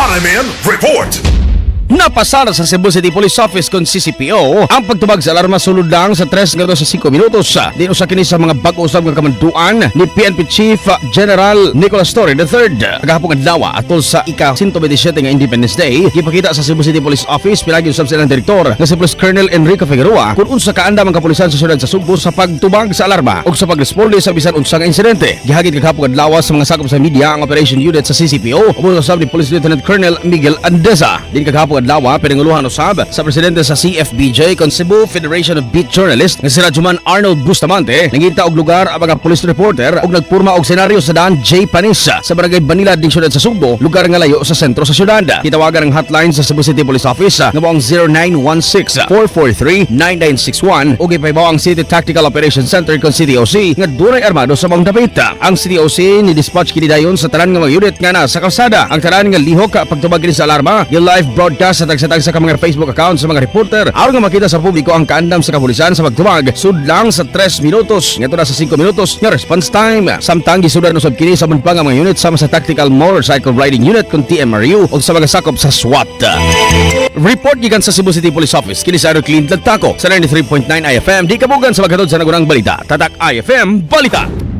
RMN Report. Napasar sa Cebu City Police Office kon CCPO ang pagtubag sa alarma sulod lang sa 3 ngadto sa 5 minutos. Din usa kini sa mga bag-o usab nga kamanduan ni PNP Chief General Nicolas Torre III. Kagahapon adlaw atol sa ika-127 nga Independence Day, gipakita sa Cebu City Police Office pinagi usab sa ilang direktor nga si Police Colonel Enrico Figueroa kung unsa kaandam ang kapulisan sa syudad sa Sugbo sa pagtubag sa alarma ug sa pagresponde sa bisan unsa nga insidente. Gihagit kagahapon adlaw sa mga sakop sa media ang operation unit sa CCPO ubos usab ni Police Lieutenant Colonel Miguel Andeza. Din kagahapon adlaw pinanguluhan usab sa presidente sa CFBJ kon Cebu Federation of Beat Journalists nga si Radyoman Arnold Bustamante, nangita og lugar ang mga police reporter ug nagpurma og senaryo sa daan J. Panis sa barangay Banila ding syudad sa Sugbo, lugar nga layo sa sentro sa syudad. Gitawagan ang hotline sa Cebu City Police Office nga mao ang 0916 443 9961 ug ipahibaw ang City Tactical Operations Center kon CTOC nga dunay armado sa maong dapit. Ang CTOC ni dispatch kini dayon sa tanan nga mga unit nga nasa kalsada. Ang tanan nga lihok pagtubag kini sa alarma, yung live broadcast sa tagsa-tagsa ka mga Facebook account sa mga reporter aron nga makita sa publiko ang kaandam sa kapulisan sa pagtubag sudlang sa 3 minutos ngadto na sa 5 minutos nga response time. Samtang gisudan usab kini sa uban pa nga mga unit sama sa Tactical Motorcycle Riding Unit kon TMRU ug sa mga sakop sa SWAT. Report gikan sa Cebu City Police Office, kini sa Clean Lagtako sa 93.9 IFM, di kabugan sa maghatod sa nagunang balita. Tatak IFM Balita.